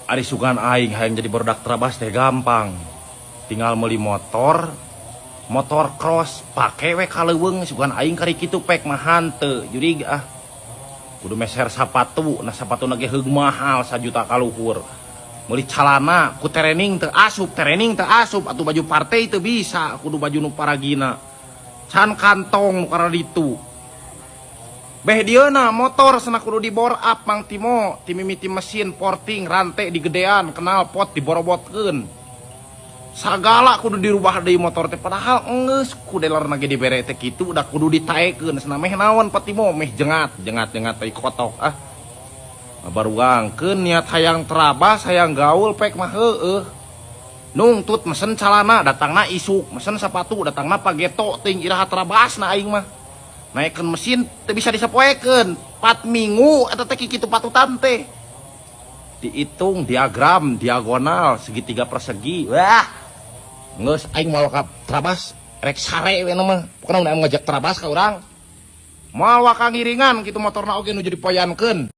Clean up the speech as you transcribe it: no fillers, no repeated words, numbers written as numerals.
Ari sugan aing hayang jadi barudak terabas teh gampang. Tinggal meuli motor, motor cross, pake we ka leuweung. Sugan aing kari kitu pek mah hanteu. Jurig ah. Kudu meser sapatu, nah sapatu ge heug mahal 1 juta kaluhur. Meuli calana ku terening teu asup, terening teu asup, atuh baju partai teu bisa, kudu baju nu paragina. Can kantong nu karaditu. Beh dieuna motor sana kudu di bore up, Mang Timo, ti mimiti mesin, porting, rantai digedean, knalpot diborobotkeun. Sagala kudu dirubah deui motor teh, padahal enggeus ku dealer ge dibere teh kitu, udah kudu ditaekeun cenah. Meh naon, Pak Timo, meh jengat jengat jengat tai kotok ah. Baruangkeun niat hayang terabas, hayang gaul pek mah heueuh. Nungtut mesen calana datangna isuk, mesen sapatu datangna pageto ting, iraha terabasna aing mah? Naikkeun mesin teu bisa disapoekeun 4 minggu eta teh kikitu patutan teh, dihitung diagram diagonal segitiga persegi. Wah, geus, aing moal ka terabas, rek sare we mah pokona. Mun ngajak terabas ka urang moal waka ngiringan kitu, motorna oge nu jadi poyankeun.